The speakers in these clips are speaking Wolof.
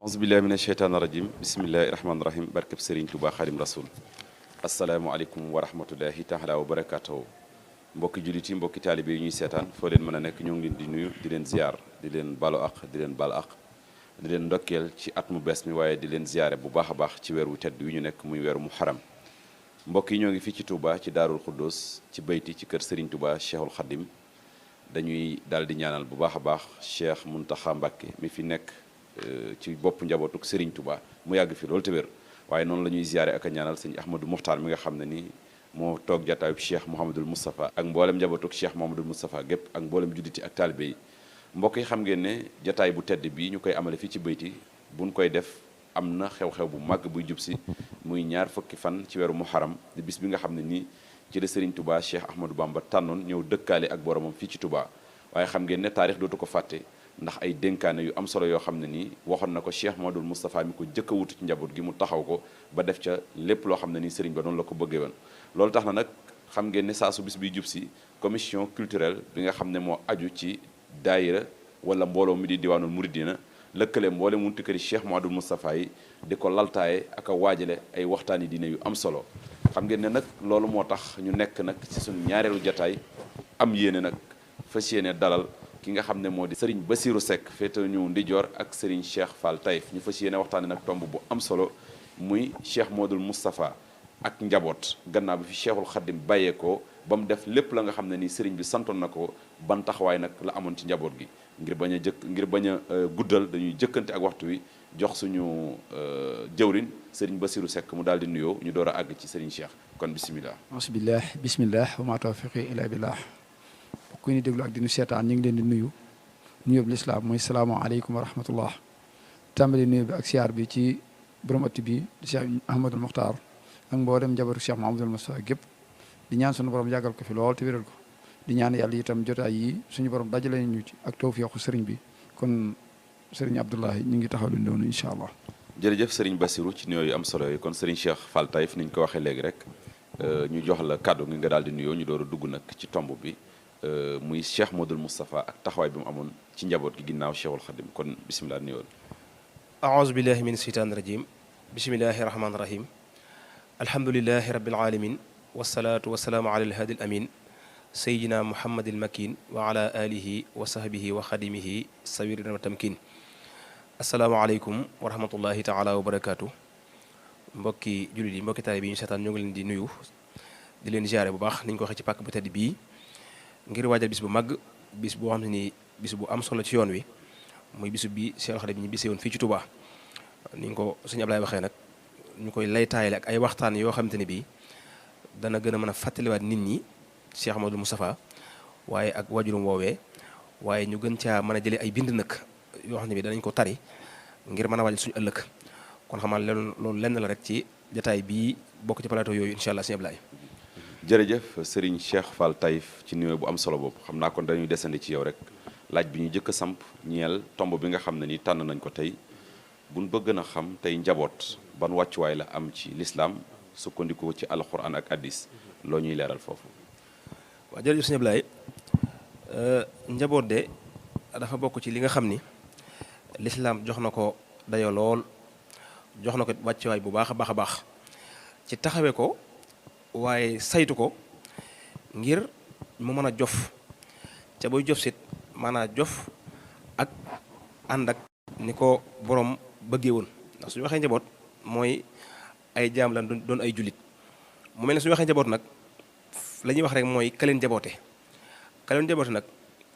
auzubillahi mina sheytaani rajim bismillahi rahmaani rahim barkeb Serigne Touba Xadim Rasoul asalaamualeykum wa rahmatullahi taala wa barakatuhu mbokki jullit yi mbokki taalibe yi ñuy seetaan foo leen mën a nekk ñoo ngi leen di nuyu di leen ziar di leen balu aq di leen bal aq di leen ndokkeel ci at mu bees mi waaye di leen ziare bu baax a baax ci weer wu tedd wi ñu nekk muy weeru muharram mbokk yi ñoo ngi fii ci Touba ci Daarul Xuddoos ci bayti ci kër Serigne Touba Cheikhul Khadim dañuy daal di ñaanal bu baax a baax Cheikh Mountakha Mbacké mi fi nekk ci bopp njabootuk Serigne Touba mu yàgg fi loolu te wér waaye noonu la ñuy ziare ak a ñaanal sëñ Ahmadou Mokhtar mi nga xam ne ni moo toog jataayub Cheikh Mouhamadul Moustapha ak mboolem njabootuk Cheikh Mouhamadul Moustapha gépp ak mboolem judditi ak taalibe yi mbokk yi xam ngeen ne jataay bu tedd bii ñu koy amale fii ci bayti buñ koy def am na xew-xew bu màgg buy jub si muy ñaar fukki fan ci weeru muharram di bis bi nga xam ne nii ci la Serigne Touba Cheikh Ahmadou Bamba tànnoon ñëw dëkkaale ak boromam fii ci Touba waaye xam ngeen ne taarix dootu ko fàtte ndax ay dénkaane yu am solo yoo xam ne nii waxoon na ko Cheikh Mouhamadoul Moustapha mi ko jëkk a wutu ci njaboot gi mu taxaw ko ba def ca lépp loo xam ne nii Serigne ba noonu la ko bëggee woon loolu tax na nag xam ngeen ne saa su bis biy jub si commission culturelle bi nga xam ne moo aju ci daayira wala mbooloo mi di diwaanul muridina lëkkale mboole munti këri Cheikh Mouhamadoul Moustapha yi di ko laltaaye ak a waajale ay waxtaani diine yu am solo xam ngeen ne nag loolu moo tax ñu nekk nag ci suñu ñaareelu jataay am yéene nag fas yéene dalal ki nga xam ne moo di Serigne Bassirou Seck féete ñu ndijoor ak Serigne Cheikh Fall Taïf ñu fas yéene waxtaane nag tomb bu am solo muy Cheikh Mouhamadoul Moustapha ak njaboot gannaaw bi fi Cheikhul Khadim bàyyeekoo ba mu def lépp la nga xam ne ni Serigne bi santoon na ko ban taxawaay nag la amoon ci njaboot gi ngir bañ a guddal dañuy jëkkante ak waxtu wi jox suñu jëwrin Serigne Bassirou Seck mu daal di nuyoo ñu door a àgg ci Serigne Cheikh kon bisimilah. bisimilah bisimilah wa ma tawfiqi illa billah ku ñu déglu ak di ñu seetaan ñu ngi leen di nuyu nuyoo bi lislaam mooy salaamaaleykum wa rahmatullah tàmbali nuyu bi ak siyaar bi ci borom ëtt bi di Cheikh Ahmadul Mokhtar ak mboolem njabootu Cheikh Mouhamadoul Moustapha gépp di ñaan suñu borom yàggal ko fi lool te wéral ko di ñaan yàlla itam jotaay yi suñu borom dajale ñu ci ak tawfiixu sëriñ bi kon sëriñ Abdoulahi ñu ngi taxaw lu doon incha allah. jërëjëf Serigne Bassirou ci nuyoo yu am solo yi kon Serigne Cheikh Fall Taïf ni ñu ko waxee léegi rek ñu jox la kàddu gi nga daal di nuyoo ñu door a dugg nag ci tomb bi muy Cheikh Mouhamadoul Moustapha ak taxawaay bi mu amoon ci njaboot gi ginnaaw Cheikhul Khadim kon bisimilah nuyoo. aouzu billahi min sheytaani rajim bismillahi rahmaani rahim alhamdulilahi rabbil alamin wasalaatu wasalaamu ala alhaadi al amin sayidina muhammadil makin wa ala alihi wa sahbihi wa xadimihi sawirin wa tamkin asalaamaaleykum wa rahmatullahi taala wa barakaatu mbokki jullit yi mbokki taalibe bi ñu seetaan ñoo ngi leen di nuyu di leen ziare bu baax ni ñu ko waxee ci pàkk bu tedd bii ngir waajal bis bu mag bis boo xam ne ni bis bu am solo ci yoon wi muy bisu bi Cheikh Khadim ñu bisee woon fii ci Touba ni ñu ko sëñ Ablaye waxee nag ñu koy lay taayale ak ay waxtaan yoo xamante ne bii dana gën a mën a fàttaliwaat nit ñi Cheikh Mouhamadoul Moustapha waaye ak wajurum woowee waaye ñu gën caa mën a jëlee ay bind nag yoo xam ne bi danañ ko tari ngir mën a waajal suñu ëllëg kon xamal loolu lenn la rek ci jataay bii bokk ci plateau yooyu incha allah sëñ Ablaye. jërëjëf Serigne Cheikh Fall Taïf ci nuyoo bu am solo boobu xam naa kon dañuy desandi ci yow rek laaj bi ñu jëkk a samp ñeel tomb bi nga xam ne ni tànn nañ ko tey buñ bëgg na xam tey njaboot ban wàccuwaay la am ci lislaam sukkandiku ci alquran ak addis loo ñuy leeral foofu. waaw jërëjëf sëñ Ablaye njaboot de dafa bokk ci li nga xam ni lislaam jox na ko dayoo lool jox na ko wàccuwaay bu baax a baax a baax ci taxawee ko waaye saytu ko ngir mu mën a jof ca booy jof sit maanaam jof ak ànd ak ni ko borom bëggee woon ndax suñu waxee njaboot mooy ay jaam lan doon ay jullit mu mel ne suñu waxee njaboot nag la ñuy wax rek mooy kaleen jaboote nag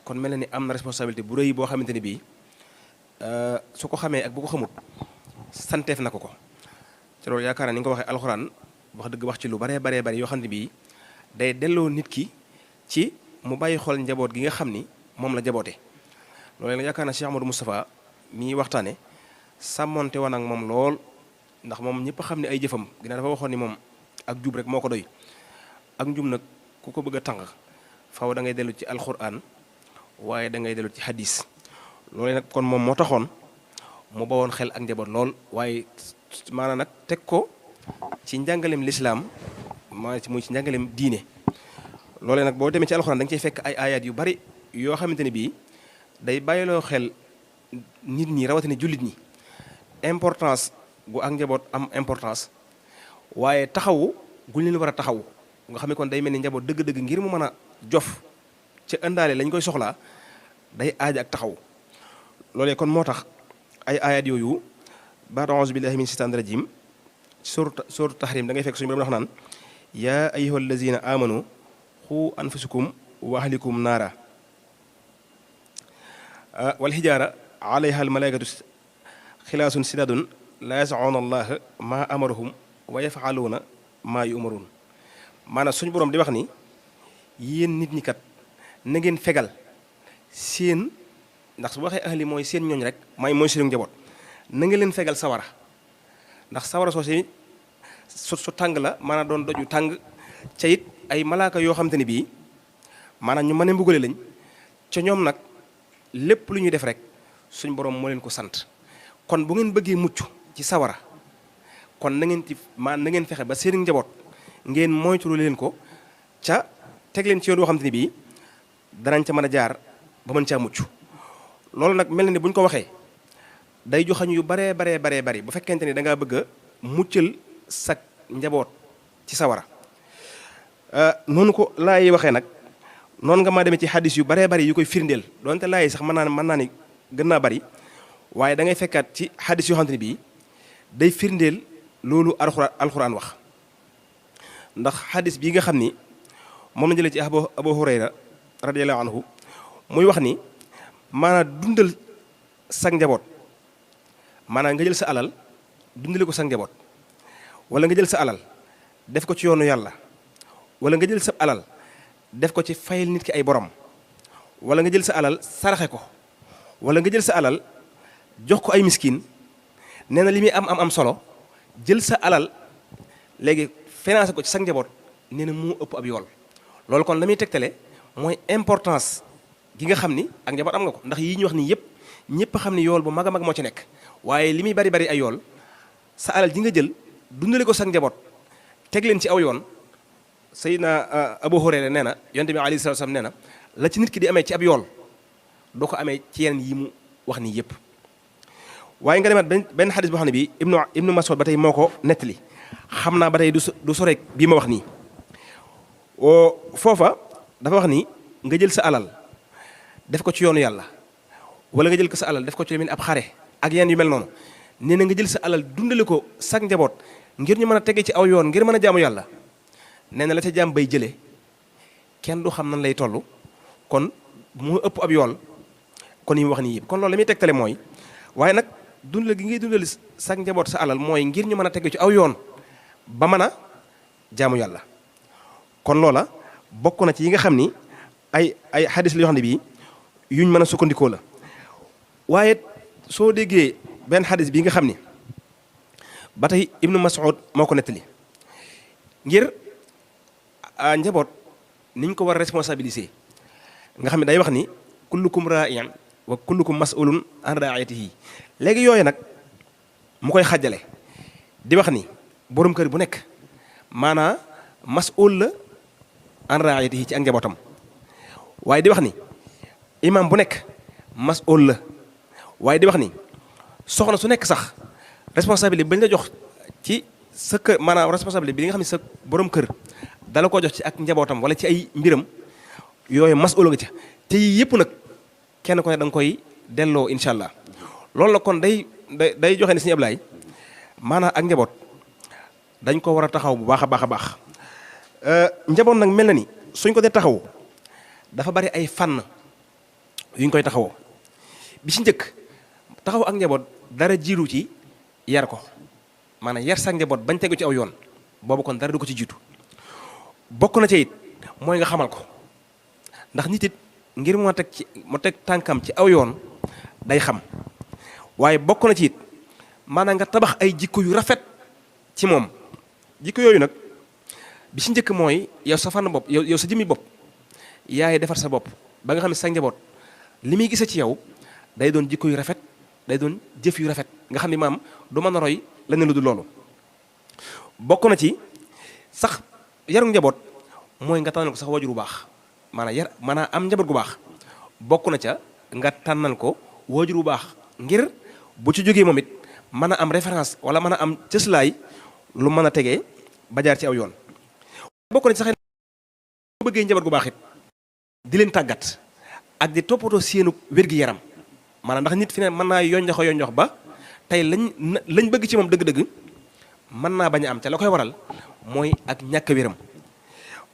kon mel na ni am na responsabilité bu rëy boo xamante ni bii su ko xamee ak bu ko xamut santeef na ko ci loolu yaakaar naa ni nga ko waxee alxuraan wax dëgg wax ci lu baree bari yoo xam ne bii day delloo nit ki ci mu bàyyi xool njaboot gi nga xam ni moom la jaboote loolu nag yaakaar naa Cheikh Mouhamadoul Moustapha mi waxtaane sàmmonte woon ak moom lool ndax moom ñëpp xam ne ay jëfam ginnaaw dafa waxoon ni moom ak jub rek moo ko doy ak njub nag ku ko bëgg a tànq faw da ngay dellu ci alxuraan waaye da ngay dellu ci hadis loolu nag kon moom moo taxoon mu bawoon xel ak njaboot lool waaye maanaam nag teg ko ci njàngaleem lislaam muy ci njàngaleem diine loolee nag boo demee ci alxuraan da nga cey fekk ay ayat yu bari yoo xamante ne bii day bàyyiloo xel nit ñi rawatina jullit ñi importance gu ak njaboot am importance waaye taxawu guñ leen war a taxawu nga xam ne kon day mel ni njaboot dëgg-dëgg ngir mu mën a jof ca ëndaale lañ koy soxlaa day aaja ak taxaw loolee kon moo tax ay ayat yooyu baat a'uuzu billahi min shaytaani rajim suuratu tahrim da ngay fekk suñu borom wax naan yaa ayyuhal lazina amanu xu anfusakum wa ahlikum naara wal hijaara alayha al malaikatu xilaasun sidadun la yas'una allaha ma amarahum wa yaf'aluuna maa yu'maruun maanaam suñu borom di wax ni yéen nit ñi kat na ngeen fegal seen ndax su waxee ahli mooy seen ñooñ rek mooy seen njaboot na nga leen fegal sawara ndax sawara soosi su tàng la maanaam doon doju tàng ca it ay malaaka yoo xam te ne bii maanaam ñu mën a mbugale lañ ca ñoom nag lépp lu ñuy def rek suñ borom moo leen ko sant kon bu ngeen bëggee mucc ci sawara kon na ngeen ci na ngeen fexe ba seen njaboot ngeen moytulu leen ko ca teg leen ci yoon yoo xam te ne bii danañ ca mën a jaar ba mën caa mucc loolu nag mel na ni bu ñu ko waxee day joxañ yu baree bari bu fekkente ni da ngaa bëgg a muccal sa njaboot ci sawara noonu ko laay yi waxee nag noonu nga maa demee ci xadis yu baree bari yu koy firndeel donte laay sax mën naa ni gën naa bari waaye da ngay fekkaat ci xadis yoo xamante ni bii day firndeel loolu alxuraan wax ndax xadis bii nga xam ni moom la jëlee ci Abu Hurayra radiyallahu anhu muy wax ni maanaam dundal sag njaboot maanaam nga jël sa alal dundale ko sag njaboot wala nga jël sa alal def ko ci yoonu yàlla wala nga jël sa alal def ko ci fayal nit ki ay borom wala nga jël sa alal saraxe ko wala nga jël sa alal jox ko ay miskin nee na li muy am solo jël sa alal léegi financé ko ci sag njaboot nee na moo ëpp ab yool loolu kon la muy tegtale mooy importance gi nga xam ni ak njaboot am nga ko ndax yii ñu wax nii yëpp ñëpp xam ni yool bu mag a mag moo ci nekk waaye li muy bari ay yool sa alal ji nga jël dundale ko sag njaboot teg leen ci aw yoon Seydina Abu Hurayra nee na yonent bi alayhi salaatu salaam nee na la ci nit ki di amee ci ab yool doo ko amee ci yeneen yi mu wax nii yëpp waaye nga demaat benn xadis boo xam ne bii ibnu Mas'ud ba tey moo ko nettali xam naa ba tey du soreek bii ma wax nii foofa dafa wax ni nga jël sa alal def ko ci yoonu yàlla wala nga jël ko sa alal def ko ci ab xare ak yenn yu mel noonu nee na nga jël sa alal dundale ko sag njaboot ngir ñu mën a tege ci aw yoon ngir mën a jaamu yàlla nee na la ca jaam bay jëlee kenn du xam nan lay toll kon mu ëpp ab yool kon yi mu wax nii yëpp kon loolu la muy tegtale mooy waaye nag dundale gi ngay dundale sag njaboot sa alal mooy ngir ñu mën a tege ci aw yoon ba mën a jaamu yàlla kon loola bokk na ci yi nga xam ni ay xadis la yoo xam ne bii yuñ mën a sukkandikoo la waaye soo déggee benn xadis bii nga xam ni ba tey ibnu Mas'ud moo ko nettali ngir njaboot niñ ko war a responsabiliser nga xam ne day wax ni kullukum raa'in wa kullukum mas'ulun an ra'iyatihi léegi yooyu nag mu koy xàjjale di wax ni borom kër bu nekk maanaa mas'ul la an ra'iyatihi ci ak njabootam waaye di wax ni imam bu nekk mas'ul la waaye di wax ni soxna su nekk sax responsabilité bañ la jox ci sa kër maanaam responsabilité bi nga xam ne sa borom kër dala ko jox ci ak njabootam wala ci ay mbiram yooyu mas'ul nga ca te yii yëpp nag kenn ko ne da nga koy delloo incha allah loolu la kon day joxe ne Sëñ Ablaay maanaam ak njaboot dañ ko war a taxaw bu baax a baax njaboot nag mel na ni suñ ko dee taxaw dafa bari ay fànn yuñ koy taxawoo bi ci njëkk taxaw ak njaboot dara jiitu ci yar ko maanaam yar sa njaboot bañ tegu ci aw yoon boobu kon dara du ko ci jiitu bokk na ca it mooy nga xamal ko ndax nit it ngir mu teg tànkam ci aw yoon day xam waaye bokk na ci it maanaam nga tabax ay jikko yu rafet ci moom jikko yooyu nag bi ci njëkk mooy yow sa fànn bopp yow sa jëmmi bopp yaay defar sa bopp ba nga xam ne sa njaboot li muy gisee ci yow day doon jikko yu rafet day doon jëf yu rafet nga xam ne maam du mën a roy leneen lu dul loolu bokk na ci sax yaru njaboot mooy nga tànnal ko sax wajur bu baax maanaam am njaboot gu baax bokk na ca nga tànnal ko waajur bu baax ngir bu ci jógee moom it mën a am référence wala mën a am cëslaay lu mën a tegee ba jaar ci aw yoon. bokk na ci sax bu bëggee njaboot gu baax it di leen tàggat ak di toppatoo seenu wér-gi-yaram maanaam ndax nit fi ne mën naa yonjox ba tey lañ bëgg ci moom dëgg-dëgg mën naa bañ a am te la koy waral mooy ak ñàkk wéram.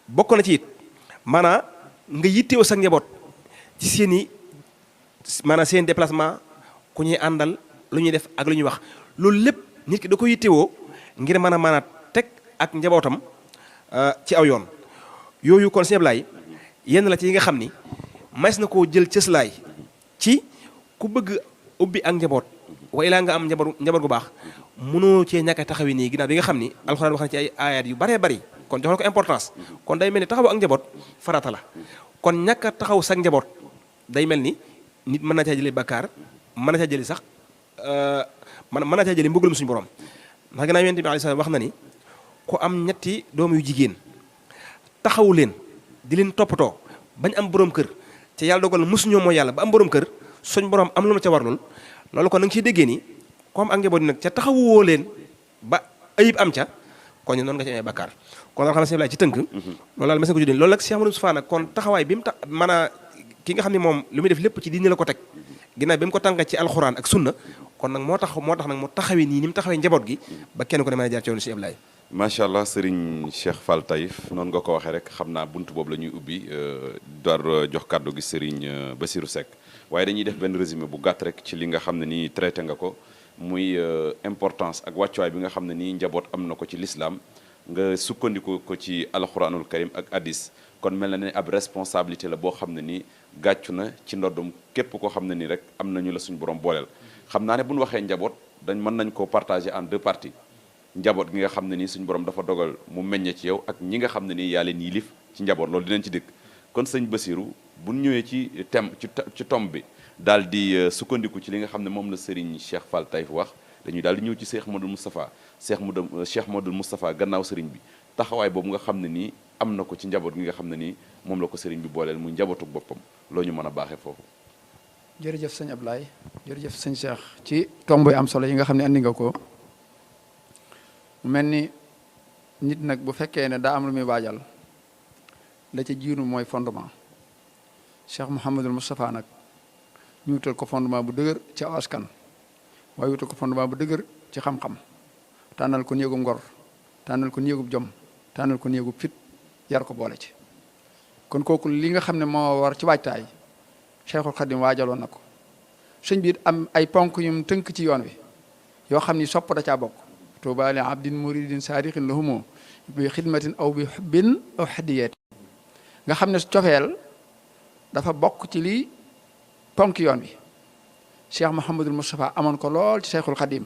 bokk na ci it maanaam nga yittewoo sa njaboot ci seen déplacement ku ñuy àndal lu ñuy def ak lu ñuy wax loolu lépp nit ki da ko yittewoo ngir mën a teg ak njabootam ci aw yoon. yooyu kon sëñ Ablaye yenn la ci yi nga xam ni mas na koo jël cëslaay ci ku bëgg ubbi ak njaboot way laa nga am njaboot gu baax mënoo cee ñàkk a taxawi nii ginnaaw bi nga xam ni alxuraan wax na ci ay ayat yu baree bari kon jox na ko importance kon day mel ni taxaw ak njaboot farata la kon ñàkk a taxaw sa njaboot day mel ni nit mën na caa jëlee bakkaar mën na caa jëlee sax mën na caa jëlee mbugalum suñu borom ndax ginnaaw yonent bi alayhi salaam wax na ni ku am ñetti doom yu jigéen taxawu leen di leen toppatoo bañ am borom kër te yàlla dogal mosuñoo mooy yàlla ba am borom kër suñ borom am lu ma ca warlul loolu kon na nga ciy déggee ni comme ak njaboot nag ca taxawoo leen ba ayib am ca kon noonu nga ci amee bakkaar kon daal xam ne sëñ ci tënk loolu daal mas na ko juddee loolu nag Cheikh Amadou Moustapha nag kon taxawaay bi mu tax mën a ki nga xam ne moom lu muy def lépp ci diine la ko teg ginnaaw bi mu ko tànqee ci alxuraan ak sunna kon nag moo tax nag mu taxawee nii ni mu taxawee njaboot gi ba kenn ko ne mën a jaar ci yoonu Cheikh Ablaye. macha allah Serigne Cheikh Fall Taïf noonu nga ko waxee rek xam naa bunt boobu la ñuy ubbi door jox kàddu gi Serigne Bassirou Seck waaye dañuy def benn résumé bu gàtt rek ci li nga xam ne nii traité nga ko muy importance ak wàccuwaay bi nga xam ne nii njaboot am na ko ci l'islam nga sukkandiku ko ci alxuraanul karim ak hadis kon mel na ne ab responsabilité la boo xam ne nii gàccu na ci ndoddum képp koo xam ne nii rek am nañu la suñu borom booleel. xam naa ne bu ñu waxee njaboot mën nañ koo partager en deux parties njaboot gi nga xam ne nii suñu borom dafa dogal mu meññe ci yow ak ñi nga xam ne nii yaa leen yilif ci njaboot loolu dinañ ci dëkk kon sëñ Bassirou bu ñu ñëwee ci thème ci tomb bi daal di sukkandiku ci li nga xam ne moom la Serigne Cheikh Fall Taïf wax dañuy daal di ñëw ci Cheikh Modou Moustapha Cheikh Modou Moustapha gannaaw Serigne bi taxawaay boobu nga xam ne nii am na ko ci njaboot gi nga xam ne nii moom la ko Serigne bi booleel muy njabootu boppam loo ñu mën a baaxee foofu. jërëjëf sëñ Ablaye jërëjëf sëñ Cheikh ci tomb yu am solo yi nga xam ne andi nga ko mu mel ni nit nag bu fekkee ne daa am lu muy waajal la ca jiinu mooy fondement Cheikh Mouhamadul Moustapha nag ñu wutal ko fondement bu dëgër ci aw askan waaye wutal ko fondement bu dëgër ci xam-xam tànnal ko néegub ngor tànnal ko néegub jom tànnal ko néegub fit yar ko boole ci kon kooku li nga xam ne moo war ci waajtaay Cheikhul Khadim waajaloon na ko sëñ bi am ay ponk yum tënk ci yoon wi yoo xam ni sopp da caa bokk tuuba li abdin muridin saadiqin lahumoo bi xidmatin aw bi xubbin aw hadiyati nga xam ne cofeel dafa bokk ci li ponk yoon wi Cheikh Mouhamadul Moustapha amoon ko lool ci Cheikhul Khadim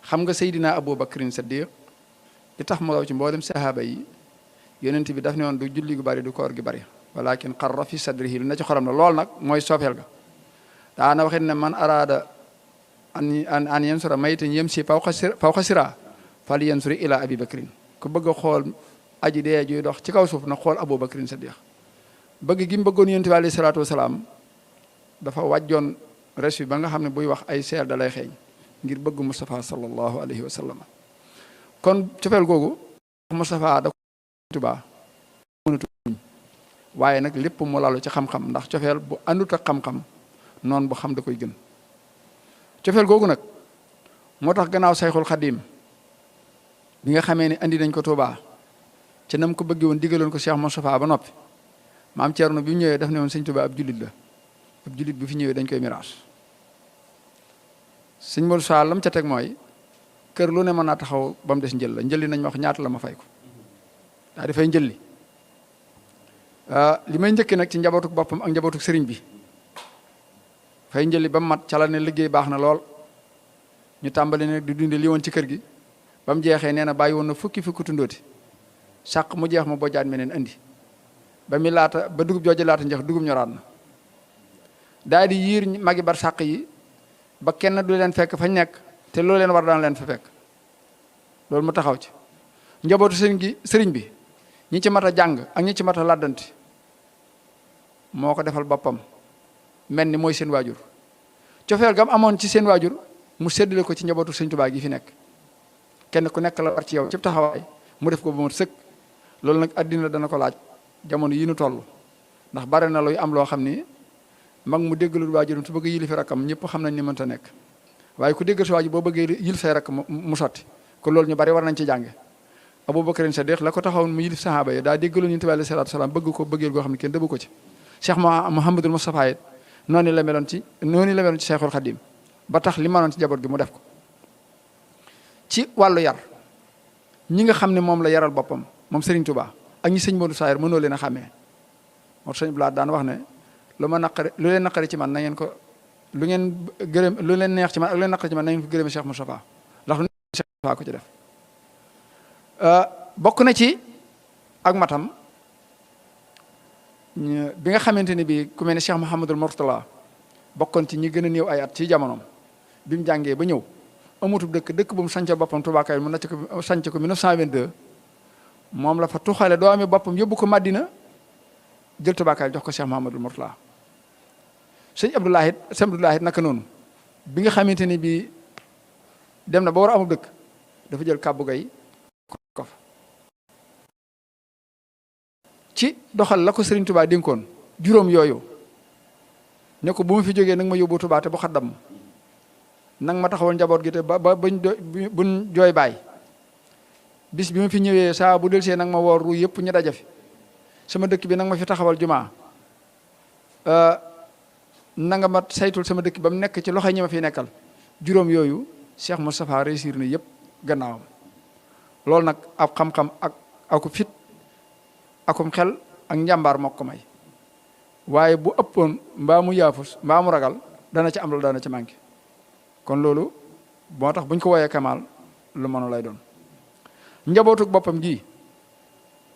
xam nga Seydina Abou Bakrin Saddiq li tax mu raw ci mboolem sahaaba yi yonent bi daf ne woon du julli gu bari du koor gi bari walakin qarra fi sadrihi lu na ci xolam la lool nag mooy soofeel ga daana waxit ne man araada an yansura maytan yamsi fawqa sira fal yansuri ila abi bakrin ku bëgg a xool aji dee juy dox ci kaw suuf na xool Abou Bakrin Saddiq bëgg gi mu bëggoon yonent bi alayhi salaatu wasalaam dafa wàjjoon res bi ba nga xam ne buy wax ay seel da lay xeeñ ngir bëgg Moustapha sallallahu alayhi wa sallam kon cofeel googu Moustapha da ko Tuubaa mënatu muñ waaye nag lépp mu lalu ci xam-xam ndax cofeel bu àndut ak xam-xam noonu bu xam da koy gën cofeel googu nag moo tax gannaaw Sayxul Xadim bi nga xamee ne andi nañ ko Tuubaa ca nam ko bëggee woon digaloon ko Cheikh Moustapha ba noppi maam Thierno bi mu ñëwee daf ne woon sëñ Tuubaa ab jullit la ab jullit bu fi ñëwee dañ koy miraas sëñ Modou Sall lam ca teg mooy kër lu ne mën naa taxaw ba mu des njël la njëlli nañ ma wax ñaata la ma fay ko daa dafay njëlli li may njëkki nag ci njabootuk boppam ak njabootuk sëriñ bi fay njëlli ba mu mat ca la ne liggéey baax na lool ñu tàmbali ne di dunde li woon ci kër gi ba mu jeexee nee na bàyyi woon na fukki tundooti sàq mu jeex ma bojjaat meneen andi ba mi laata ba dugub jooju laata njeex dugub ñoraat na daal di yiir magi bar sàq yi ba kenn du leen fekk fañ nekk te loolu leen war daan leen fa fekk loolu mu taxaw ci njabootu sëriñ bi ñi ci mat a jàng ak ñi ci mat a làddanti moo ko defal boppam mel ni mooy seen waajur cofeel gam amoon ci seen waajur mu séddale ko ci njabootu sëñ Tuubaa gi fi nekk kenn ku nekk la war ci yow ci taxawaay mu def ko ba mu sëkk loolu nag addina dana ko laaj jamono yi nu toll ndax bare na luy am loo xam ni mag mu déggalul waajuram su bëgg yilifi rakkam ñëpp xam nañ ni mënta nekk waaye ku déggal si waajur boo bëggee yilif say rakk mu sotti kon loolu ñu bari war nañ ci jànge Abubakar Sadiq la ko taxawoon mu yilif sahaaba yi daa déggaloon Yonent bi alayhi salaatu salaam bëgg ko bëggeel goo xam ne kenn dëbb ko ci Cheikh Mouhamadul Moustapha it noonu la meloon ci Cheikhul Khadim ba tax li manoon ci jaboot gi mu def ko ci wàllu yar ñi nga xam ne moom la yaral boppam moom Serigne Touba ak ñi sëñ Modou Sayer mënoo leen a xàmmee moo sëñ Blaat daan wax ne lu leen naqari ci man na ngeen ko lu leen neex ci man ak lu leen naqari ci man na ngeen ko gërëme Cheikh Moustapha ndax lu Cheikh Moustapha ko ci def bokk na ci ak matam bi nga xamante ni bi ku mel ne Cheikh Mouhamadul Mourtala bokkoon ci ñi gën a néew ay at ci jamonoom bi mu jàngee ba ñëw amutub dëkk bu mu sanc boppam Touba Kayel mu nacc ko sanc ko 1922 moom la fa tuxale doomi boppam yóbbu ko Madina jël Touba Kayel jox ko Cheikh Mouhamadul Mourtala sëñ Abdoulaye naka noonu bi nga xamante ni bi dem na ba war a amub dëkk dafa jël kàbbu gay ko fa ci doxal la ko Serigne Touba dénkoon juróom yooyu ne ko bu ma fi jógee nag ma yóbbu Touba te bu xaddam nag ma taxawal njaboot gi te buñ jooy baay bis bi ma fi ñëwee saa bu delsee nag ma woor ru yëpp ñu daja fi sama dëkk bi nag ma fi taxawal jumaa na nga ma saytul sama dëkk ba mu nekk ci loxo ñi ma fi nekkal juróom yooyu Cheikh Moustapha réussir na yëpp gannaawam loolu nag ab xam-xam ak fit akum xel ak njàmbaar moo ko may waaye bu ëppoon mbaa mu yaafus mbaa mu ragal dana ci am loolu dana ci manqué kon loolu moo tax buñ ko woowee Kamal lu mënu lay doon njabootuk boppam gi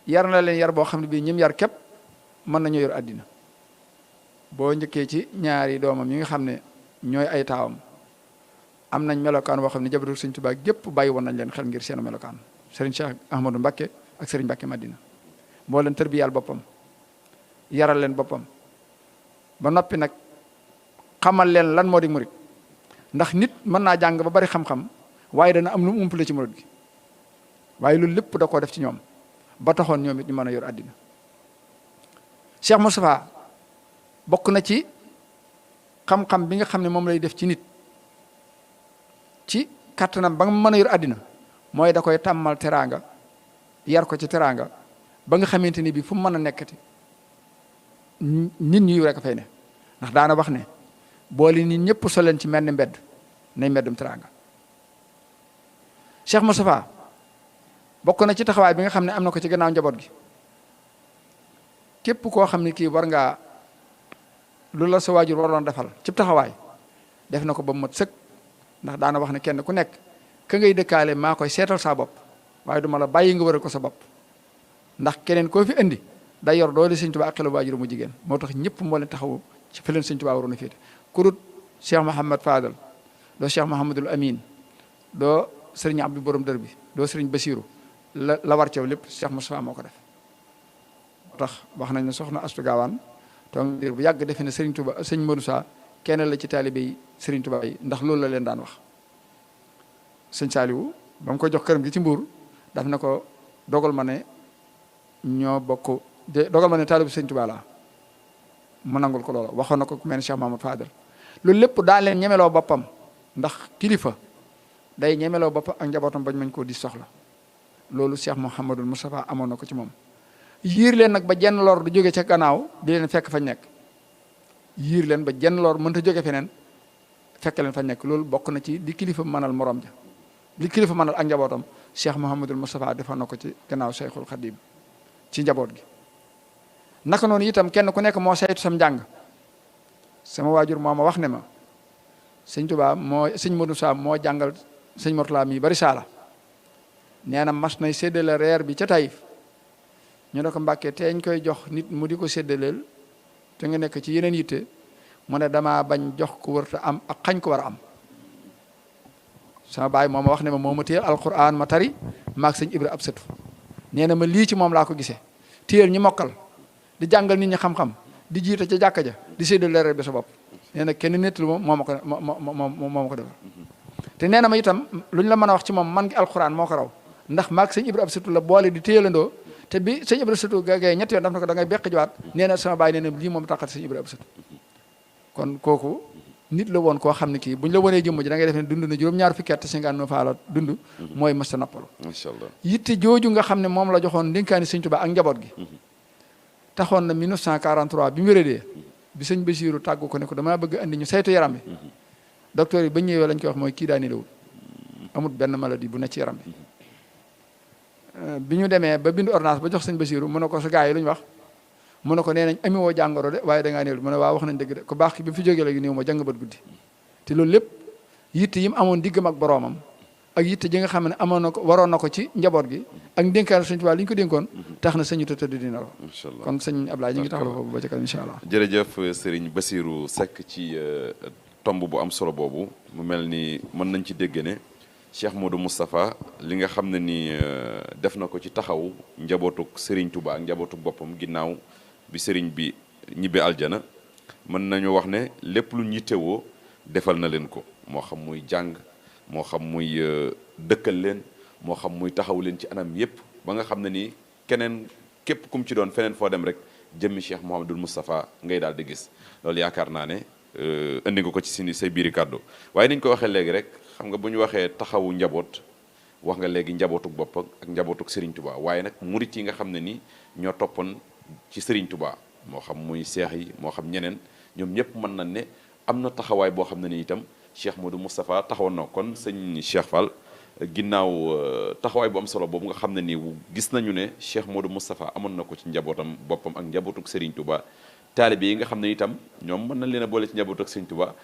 yar na leen yar boo xam ne bii ñim yar képp mën nañu yor àddina boo njëkkee ci ñaari doomam yi nga xam ne ñooy ay taawam am nañ melokaan boo xam ne njabootuk Sëriñ Tuubaa gépp bàyyi woon nañ leen xel ngir seen melokaan Serigne Cheikh Ahmadou Mbacké ak Serigne Mbacké Madina moo leen tërbiyal boppam yaral leen boppam ba noppi nag xamal leen lan moo di murit ndax nit mën naa jàng ba bari xam-xam waaye dana am lu mu umpale ci murit gi waaye loolu lépp da koo def ci ñoom ba taxoon ñoom it ñu mën a yor àddina Cheikh Moustapha bokk na ci xam-xam bi nga xam ne moom lay def ci nit ci kattanam ba nga mën a yor àddina mooy da koy tàmmal teraanga yar ko ci teraanga ba nga xamante ni bi fu mu mën a nekkati nit ñi rek a fay ne ndax daana wax ne boole nit ñëpp so leen ci mel ni mbedd nay mbeddum teraanga Cheikh Moustapha bokk na ci taxawaay bi nga xam ne am na ko ci gannaaw njaboot gi képp koo xam ne kii war ngaa lu la sa waajur waroon defal ci taxawaay def na ko ba mu mat sëkk ndax daana wax ne kenn ku nekk ka ngay dëkkaale maa koy seetal saa bopp waaye duma la bàyyi nga wëral ko sa bopp ndax keneen koo fi indi day yor doole Sëñ Tuubaa ak xelu waajur mu jigéen moo tax ñëpp moo leen taxawu ci fi leen Sëñ Tuubaa waroon a féete kurut Cheikh Mouhamad Fadal doo Cheikh Mouhamadul Amin doo Sëriñ Abdou Borom Dër bi doo Sëriñ Basiru la war ceew lépp Cheikh Moustapha moo ko def moo tax wax nañ ne soxna Astu Gaawaan toog diir bu yàgg defe ne Sëriñ Tuubaa Sëñ Modou Sa kenn la ci taalibe yi Sëriñ Tuubaa yi ndax loolu la leen daan wax Sëñ Saaliwu ba mu ko jox këram gi ci Mbuur daf na ko dogal ma ne ñoo bokk dogal ma ne taalibu Sëñ Tuubaa laa mu nangul ko loola waxoon na ko ku mel ne Cheikh Mamadou Fadel loolu lépp daa leen ñemeloo boppam ndax kilifa day ñemeloo boppam ak njabootam bañ mañ koo di soxla loolu Cheikh Mouhamadul Moustapha amoon na ko ci moom yiir leen nag ba jenn lor du jóge ca gannaaw di leen fekk fañ nekk yiir leen ba jenn lor mënta jóge feneen fekk leen fañ nekk loolu bokk na ci li kilifa mënal morom ja li kilifa mënal ak njabootam Cheikh Mouhamadul Moustapha defoon na ko ci gannaaw Cheikhul Khadim ci njaboot gi naka noonu itam kenn ku nekk moo saytu sam njàng sama waajur moo ma wax ne ma Sëñ Tuubaa Sëñ Modou Sa moo jàngal Sëñ Mourtala mi bari saala nee na mas nay séddale reer bi ca Taïf ñu ne ko Mbàkke teeñ koy jox nit mu di ko séddaleel te nga nekk ci yeneen yitte mu ne damaa bañ jox ko wërta am ak xañ ko war a am sama baay moo ma wax ne ma moo ma téyel alquran ma tari maag Sëñ Ibra ab sëtu nee na ma lii ci moom laa ko gisee téyel ñi mokkal di jàngal nit ñi xam-xam di jiite ca jàkka ja di séddale leeral bi sa bopp nee na kenn nettali moom moo ma ko defal te nee na ma itam lu ñu la mën a wax ci moom man ngi alxuraan moo ko raw ndax maag sëñ Ibra Absatu la boole di téyalandoo te bi sëñ Ibra Absatu gagee ñetti yoon daf na ko da ngay beq jiwaat nee na sama baay nee na lii moom tàqat sëñ Ibra Absatu kon kooku nit la woon koo xam ne kii buñ la wanee jëmm ji da ngay def ne dund na juróom-ñaar fukki at te 59 ans la dund mooy mësta nappalu macha allah yitte jooju nga xam ne moom la joxoon ndénkaani sëñ Tuubaa ak njaboot gi taxoon na 1943 bi mu wéradee bi sëñ Basiiru tàggu ko ne ko damaa bëgg andi ñu saytu yaram bi docteur yi ba ñëwee lañ koy wax mooy kii daa nelawul amul benn maladie bu ne ci yaram bi ñu demee ba bind ordonnance ba jox sëñ Basiiru mu ne ko sa gars yi lu ñu wax mu ne ko nee nañ ami woo jàngoro de waaye da ngaa néewul mu ne waaw wax nañ dëgg de ko baax ki bi fi jógee léegi néew ma jàng bat guddi te loolu lépp yitte yi mu amoon diggam ak boroomam ak yitte ji nga xam ne amoon na ko waroon na ko ci njaboot gi ak ndénkaan sëñ Tuubaa li ñu ko dénkoon tax na sëñu tëdd dina la macha allah kon sëñ Ablaye ñu ngi taxaw foofu ba ci kanam incha allah jërëjëf Serigne Bassirou Seck ci tomb bu am solo boobu mu mel ni mën nañ ci dégg ne Cheikh Modou Moustapha li nga xam ne ni def na ko ci taxaw njabootuk Serigne Touba ak njabootuk boppam ginnaaw bi Serigne bi ñibbi aljana mën nañu wax ne lépp lu yittewoo defal na leen ko moo xam muy jàng moo xam muy dëkkal leen moo xam muy taxaw leen ci anam yépp ba nga xam ne ni keneen képp kum ci doon feneen foo dem rek jëmmi Cheikh Mouhamadoul Moustapha ngay daal di gis loolu yaakaar naa ne indi nga ko ci say biiri kàddu waaye niñ ko waxee léegi rek xam nga bu ñu waxee taxawu njaboot wax nga léegi njabootuk bopp ak njabootuk Serigne Touba waaye nag murit yi nga xam ne ni ñoo toppoon ci Serigne Touba moo xam muy seex yi moo xam ñeneen ñoom ñëpp mën nañ ne am na taxawaay boo xam ne ni itam Cheikh Modou Moustapha taxawoon na kon sëñ Cheikh Fall ginnaaw taxawaay bu am solo boobu nga xam ne ni gis nañu ne Cheikh Modou Moustapha amoon na ko ci njabootam boppam ak njabootuk Serigne Touba taalibe yi nga xam ne itam ñoom mën nañ leen a boole ci njabootuk Serigne Touba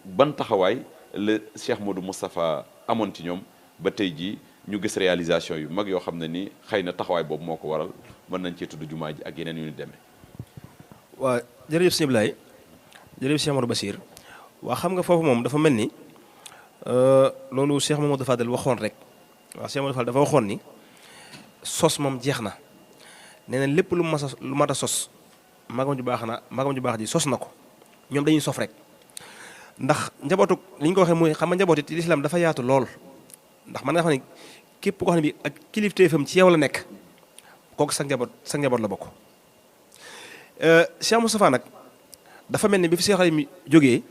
ban taxawaay la Cheikh Modou Moustapha amoon ci ñoom ba tey jii ñu gis réalisation yu mag yoo xam ne ni xëy na taxawaay boobu moo ko waral mën nañ cee tudd jumaa ji ak yeneen yu ñu demee. waa jërëjëf sëñ Ablaye jërëjëf Cheikh Modou Bassir waa xam nga foofu moom dafa mel ni loolu Cheikh Mamadou Fadel waxoon rek waaw Cheikh Mamadou Fadel dafa waxoon ni sos moom jeex na nee na lépp lu mat a sos magam ju baax ji sos na ko ñoom dañuy sof rek ndax njabootu li ñu ko waxee muy xam nga njaboot it lislaam dafa yaatu lool ndax man nga xam ne képp koo xam ne bi ak kilifteefam ci yow la nekk kooku sa njaboot la bokk. Cheikh Moustapha nag dafa mel ni bi fi Cheikh mi jógee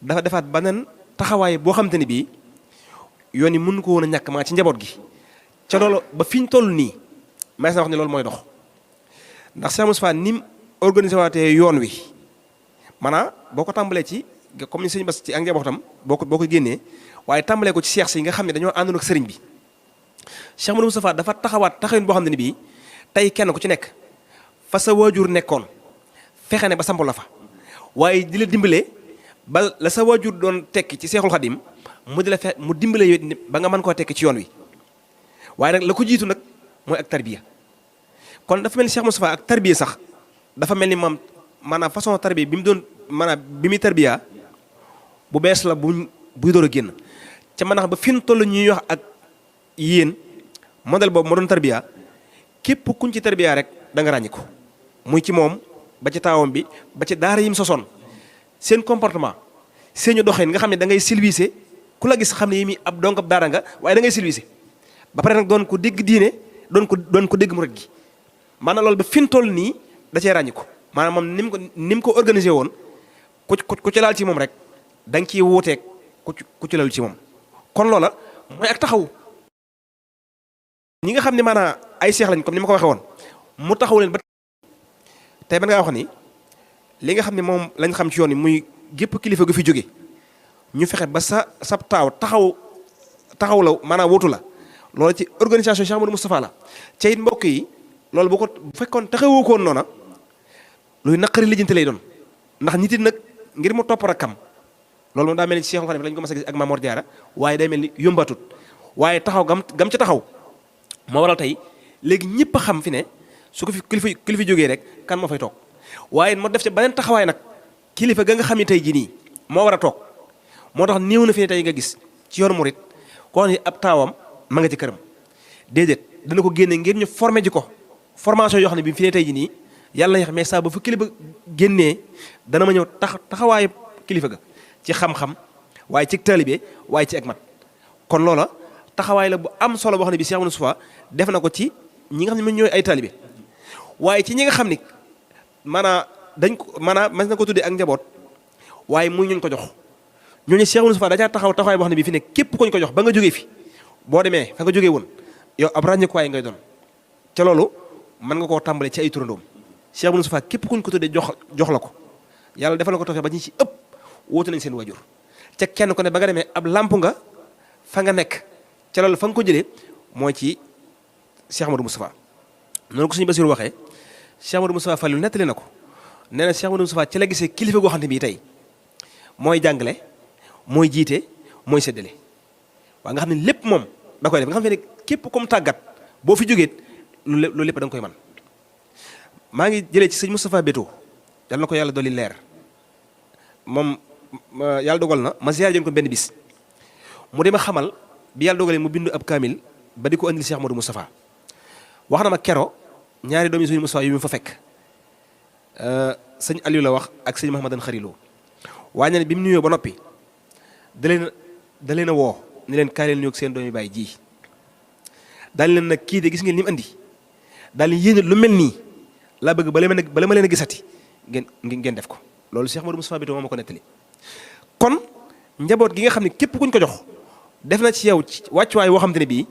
dafa defaat beneen taxawaay boo xamante ni bii yoon yi mën ko woon a ñàkk maa ci njaboot gi ca loolu ba fi ñu toll nii may na wax ne loolu mooy dox ndax Cheikh Moustapha ni mu organisé waatee yoon wi maanaam boo ko tàmbalee ci comme ni sëñ Bass ci ak njabootam boo ko génnee waaye tàmbalee ko ci seex si nga xam ne dañoo àndoon ak sëriñ bi Cheikh Modou Moustapha dafa taxawaat taxawin boo xam ne ni bii tey kenn ku ci nekk fa sa waajur nekkoon fexe ne ba samp la fa waaye di la dimbale ba la sa waajur doon tekki ci Seexul Xadim mu dimbale yow ba nga mën koo tekki ci yoon wi waaye nag la ko jiitu nag mooy ak tarbiya kon dafa mel ni Cheikh Moustapha ak tarbiya sax dafa mel ni moom maanaam façon tarbiya bi mu doon maanaam bi muy tarbiya bu bees la buy door a génn ca mën a xam ba fi mu toll ñuy wax ak yéen modèle boobu moo doon tarbiya képp kuñ ci tarbiya rek da nga ràññi ko muy ci moom ba ci taawam bi ba ci daara yim sosoon seen comportement seen ñu doxeen nga xam ne da ngay silvisé ku la gis xam ne yi mi ab donc ab daara nga waaye da ngay silvisé ba pare nag doon ko dégg diine doon ko dégg murit gi maanaam loolu ba fi mu toll nii da cee ràññi ko maanaam moom ni mu ko organisé woon ku ci laal ci moom rek da nga ciy wuuteeg ku ci laal ci moom kon loola mooy ak taxaw ñi nga xam ne maanaam ay seex lañ comme ni ma ko waxee woon mu taxaw leen ba tey ban ngaa wax ni li nga xam ne moom lañ xam ci yoon yi muy gépp kilifa gu fi jóge ñu fexe ba sa taaw taxaw la maanaam wuutu la loolu ci organisation Cheikh Modou Moustapha la ca it mbokk yi loolu bu fekkoon taxawoo ko woon noona luy naqari lijjanti lay doon ndax nit it nag ngir mu topp rakam loolu moom daa mel ni Cheikh Khadim lañ ko mas a gis ak Mamor Diarra waaye day mel ni yombatut waaye taxaw gam ca taxaw moo waral tey léegi ñëpp a xam fi ne su ko fi kilifa jógee rek kan moo fay toog waaye moo def ca beneen taxawaay nag kilifa ga nga xam ne tey jii nii moo war a toog moo tax néew na fi ne tey nga gis ci yoonu murit koo xam ne ab taawam ma nga ci këram déedéet dana ko génne ngir ñu formé ji ko formation yoo xam ne bi fi ne tey jii nii yàlla na mais saa ba fa kilifa génnee dana ma ñëw taxawaayu kilifa ga ci xam-xam waaye ci taalibe waaye ci ak mat kon loola taxawaay la bu am solo boo xam ne bi Cheikh Amadou Moustapha def na ko ci ñi nga xam ne ñooy ay taalibe waaye ci ñi nga xam ni mas na ko tuddee ak njaboot waaye muy ñuñ ko jox ñooñu Cheikh Amadou Moustapha da caa taxawaay boo xam ne bi fi ne képp koñ ko jox ba nga jógee fi boo demee fa nga jógee woon yow ab ràññikuwaay ngay doon ca loolu mën nga koo tàmbale ci ay turandoom Cheikh Amadou Moustapha képp kuñ ko tuddee jox la ko yàlla defal la ko tawfeex ba ñi ci ëpp wóotu nañ seen wajur ca kenn ko ne ba nga demee ab lamp nga fa nga nekk ca loolu fa nga ko jëlee mooy ci Cheikh Amadou Moustapha noonu ko suñu Basiru waxee Cheikh Amadou Moustapha Fallu nettali na ko nee na Cheikh Amadou Moustapha ci la gisee kilifa goo xam ne bii tey mooy jàngale mooy jiite mooy séddale waaye nga xam ne lépp moom da koy def nga xam ne képp comme tàggat boo fi jógee loolu lépp da nga koy man maa ngi jëlee ci sëñ Moustapha Béto yal na ko yàlla dolli leer moom yàlla dogal na ma ziyaar jën ko benn bis mu dema xamal bi yàlla dogalee mu bindu ab kaamil ba di ko andil Cheikh Amadou Moustapha wax na ma kero ñaari doomi sëñ Moustapha yu mu fa fekk sëñ Aliou la wax ak sëñ Mahamadan Xarilo waaye ne bi mu nuyoo ba noppi da leen a woo ni leen kaay leen ñëw ak seen doomi baay ji daal leen nag kii de gis ngeen ni mu andi daal leen yéene lu mel nii laa bëgg bala ma leen a gisati ngeen def ko loolu Cheikh Amadou Moustapha Béto moo ma ko nettali kon njaboot gi nga xam ne képp kuñ ko jox def na ci yow wàccuwaay woo xam te ne bii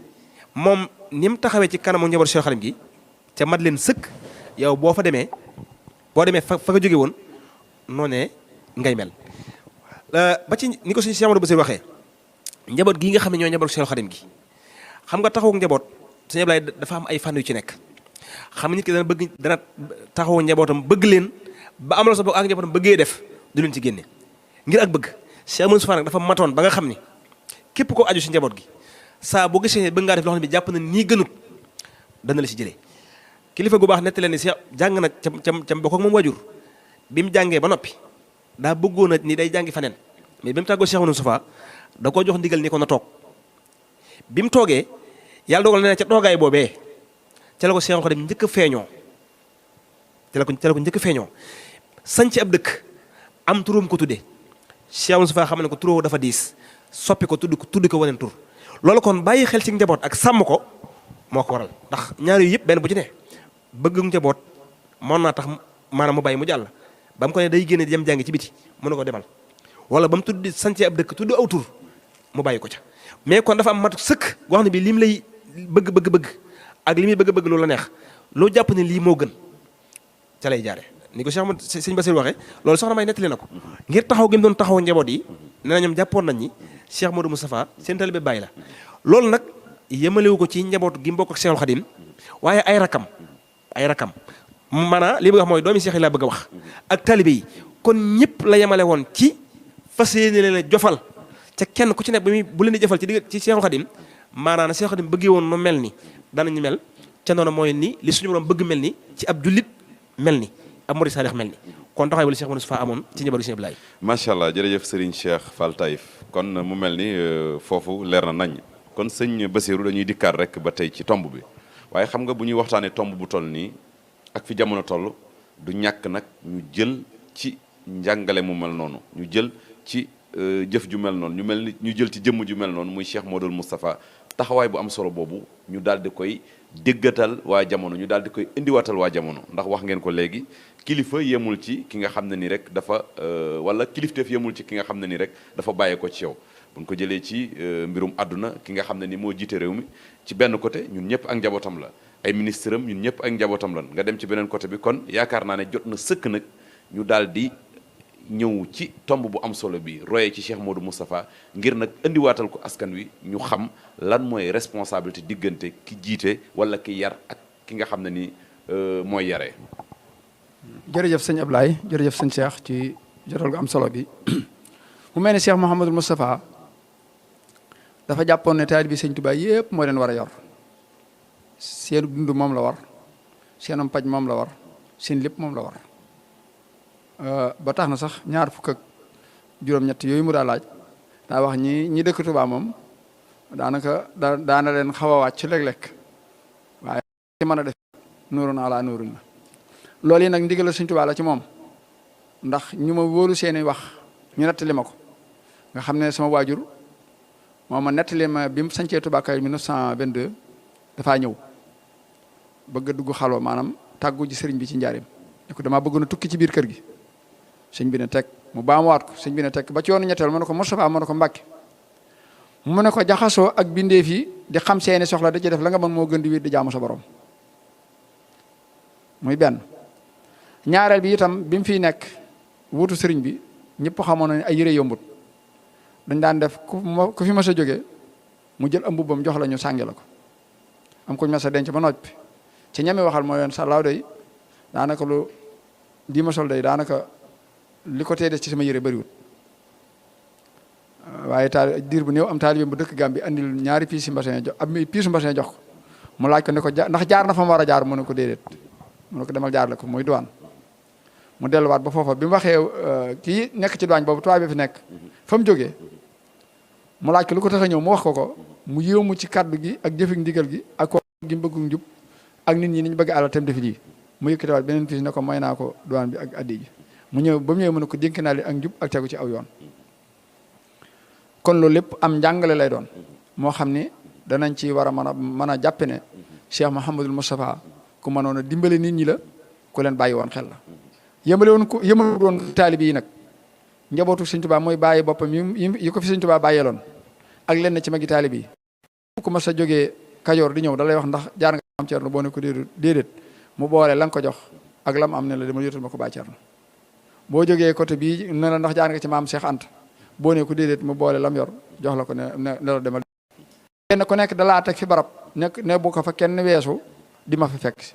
moom ni mu taxawee ci kanamu njaboot Cheikh Khadim gi ca mat leen sëkk yow boo demee fa nga jóge woon noonee ngay mel ba ci ni ko suñu Cheikh Amadou Bassir waxee njaboot gii nga xam ne ñooy njaboot Cheikh Khadim gi xam nga taxawu njaboot sëñ Ablaye dafa am ay fànn yu ci nekk xam nga nit ki dana taxawu njabootam bëgg leen ba am la sa bopp ak njabootam bëggee def du leen ci génne ngir ak bëgg Cheikh Amadou Moustapha nag dafa matoon ba nga xam ni képp koo aju si njaboot gi saa boo gisee bëgg ngaa def loo xam ne bi jàpp na nii gënut dana la si jëlee kilifa gu baax nett leen ni Cheikh jàng na cam bokk ak moom wajur bi mu jàngee ba noppi daa bëggoon a ni day jàngi faneen mais bi mu tàggoo Cheikh Amadou Moustapha da koo jox ndigal ni ko na toog bi mu toogee yàlla dogal na ca toogaay boobee ca la ko Cheikh Khadim njëkk a feeñoo ca la ko njëkk a feeñoo sanc ab dëkk am turam ko tuddee Cheikh Amadou Moustapha xam ne ko turoo dafa diis soppi ko tudd ko waneen tur loolu kon bàyyi xel ci njaboot ak sàmm ko moo ko waral ndax ñaar yu yëpp benn bu ci ne bëgg njaboot mën naa tax maanaam mu bàyyi mu jàll ba mu ko ne day génne dem jàngi ci biti mën na ko demal wala ba mu tudd sancee ab dëkk tudd aw tur mu bàyyi ko ca mais kon dafa am matu sëkk goo xam ne bi lim lay bëgg ak li muy bëgg loolu la neex loo jàpp ne lii moo gën ca lay jaare ni ko Cheikh Ahmad sëñ Bassir waxee loolu soxna may nettali na ko ngir taxaw gi mu doon taxaw njaboot yi nee na ñoom jàppoon nañ ni Cheikh Modou Moustapha seen taalibe bàyyi la loolu nag yemalewu ko ci njaboot gi mbokk ak Cheikhul Khadim waaye ay rakam maanaam li bëgg wax mooy doomi Cheikh yi laa bëgg a wax ak taalibe yi kon ñëpp la yemale woon ci fas yéene leen a jofal ca kenn ku ci nekk bu leen di jofal ci Cheikhul Khadim maanaam na Cheikhul Khadim bëggee woon nu mel ni danañu mel ca noonu mooy ni li suñu borom bëgg mel ni ci ab jullit mel ni ab murid saadix mel ni kon taxawaay wala Cheikh Moustapha amoon ci njaboot Cheikh Ablaye. macha allah jërëjëf Serigne Cheikh Fall Taïf kon mu mel ni foofu leer na nañ kon sëñ Bassirou dañuy dikkaat rek ba tey ci tomb bi waaye xam nga bu ñuy waxtaanee tomb bu toll nii ak fi jamono toll du ñàkk nag ñu jël ci njàngale mu mel noonu ñu jël ci jëf ju mel noonu ñu jël ci jëmm ju mel noonu muy Cheikh Modou Moustapha taxawaay bu am solo boobu ñu daal di koy déggatal waa jamono ñu daal di koy indiwaatal waa jamono ndax wax ngeen ko léegi kilifa yemul ci ki nga xam ne ni rek dafa wala kilifteef yemul ci ki nga xam ne ni rek dafa bàyyee ko ci yow buñ ko jëlee ci mbirum àdduna ki nga xam ne ni moo jiite réew mi ci benn côté ñun ñëpp ak njabootam la ay ministre am ñun ñëpp ak njabootam lan nga dem ci beneen côté bi kon yaakaar naa ne jot na sëkk nag ñu daal di ñëw ci tomb bu am solo bi royee ci Cheikh Modou Moustapha ngir nag indiwaatal ko askan wi ñu xam lan mooy responsabilité diggante ki jiite wala ki yar ak ki nga xam ne ni mooy yaree. jërëjëf sëñ Ablaye jërëjëf sëñ Cheikh ci jotal gu am solo bi mu mel ne Cheikh Mouhamadou Moustapha dafa jàppoon ne taalibe bi sëñ Tuubaa yëpp moo leen war a yor seen dund moom la war seenam paj moom la war seen lépp moom la war. ba tax na sax ñaar fukk ak juróom-ñett yooyu mu daa laaj daa wax ñi dëkk Tuubaa moom daanaka daana leen xaw a wàcc léeg-léeg waaye ci mën a def nuurun ala nuurin la loolu yi nag ndigal la Sëñ Tuubaa la ci moom ndax ñu ma wóolu seeni wax ñu nettali ma ko nga xam ne sama waajur moom ma nettali ma bi mu sancee Touba Kajoor 1922 dafaa ñëw bëgg a dugg xalwa maanaam tàggu ji sëriñ bi ci njaareem ne ko damaa bëgg na tukki ci biir kër gi sëñ bi ne teg mu baamuwaat ko sëñ bi ne teg ba ci yoonu ñetteel mu ne ko Moustapha mu ne ko Mbàkke mu ne ko jaxasoo ak bindeef yi di xam seeni soxla da ci def la nga mën moo gën di wéet di jaamu sa borom muy benn ñaareel bi itam bi mu fiy nekk wutu sëriñ bi ñëpp xamoon na ne ay yére yombut dañ daan def ku fi mas a jógee mu jël am mbubbam jox la ñu sàngi la ko am kuñ mas a denc ba noppi ci ñami waxal mooy yoon sàllaaw day daanaka lu di ma sol day daanaka li ko tee des ci sama yére bëriwut waaye diir bu néew am taalibe bu dëkk Gàmbi andil ñaari piisi mbasin jox ab piisu mbasin jox ko mu laaj ko ne ko ndax jaar na fa mu war a jaar mu ne ko déedéet mu ne ko demal jaar la ko muy douane mu delluwaat ba foofa bi mu waxee kii nekk ci douane boobu tubaab bi fi nekk fa mu jógee mu laaj ko lu ko tax a ñëw mu wax ko mu yéemu ci kaddu gi ak jëfik ndigal gi ak ko gi mu bëgg njub ak nit ñi ni ñu bëgg àlal tam defi lii mu yëkkatiwaat beneen piis ne ko may naa ko douane bi ak addi ji mu ñëw ba mu ñëwee mu ne ko dénk naa li ak njub ak tegu ci aw yoon kon loolu lépp am njàngale lay doon moo xam ni danañ ci war a mën a jàppe ne Cheikh Mouhamadul Moustapha ku mënoon a dimbale nit ñi la ku leen bàyyi woon xel la yëmale woon taalibi yi nag njabootu Sëñ Tuubaa mooy bàyyi boppam yi ko fi Sëñ Tuubaa bàyyeeloon ak lenn ci magi taalibi yi ku mas a jógee Kajoor di ñëw da lay wax ndax jaar nga am Cerno boo ne ko déedéet mu boole la nga ko jox ak lam am ne la dama yotal ma ko Baay Cerno boo jógee côté bii ne la ndax jaar nga ci maam Cheikh Anta boo ne ko déedéet mu boole lam yor jox la ko ne la demal kenn ku nekk dalaa teg fi barab ne bu ko fa kenn weesu di ma fi fekk si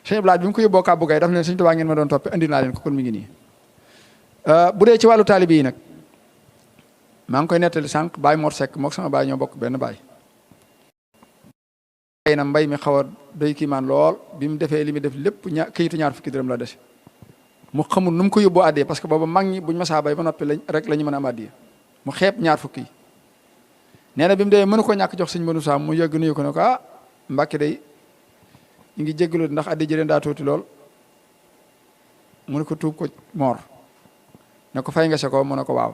sëñ Blaat bi mu ko yóbboo Kàbbu Gay daf leen Sëñ Tuubaa ngeen ma doon toppe andi naa leen ko kon mi ngi nii bu dee ci wàllu taalibi yi nag maa ngi koy nettali sànq Baay Mor Seck mook sama baay ñoo bokk benn baay xëy na mbay mi xaw a doy kiimaan lool bi mu defee li mu def lépp këyitu ñaar fukki dërëm la dese mu xamul nu mu ko yóbboo addee parce que booba mag ñi buñ masaa bay ba noppi rek la ñu mën a am addee mu xeeb ñaar fukki yi nee na bi mu demee mënu ko ñàkk jox sëñ Manu Saa mu yëgg nuyu ko ne ko Mbàkke day ñu ngi jéggalu ndax addee jëleen daa tuuti lool mu ne ko tuub ko moor ne ko fay nga se ko mu ne ko waaw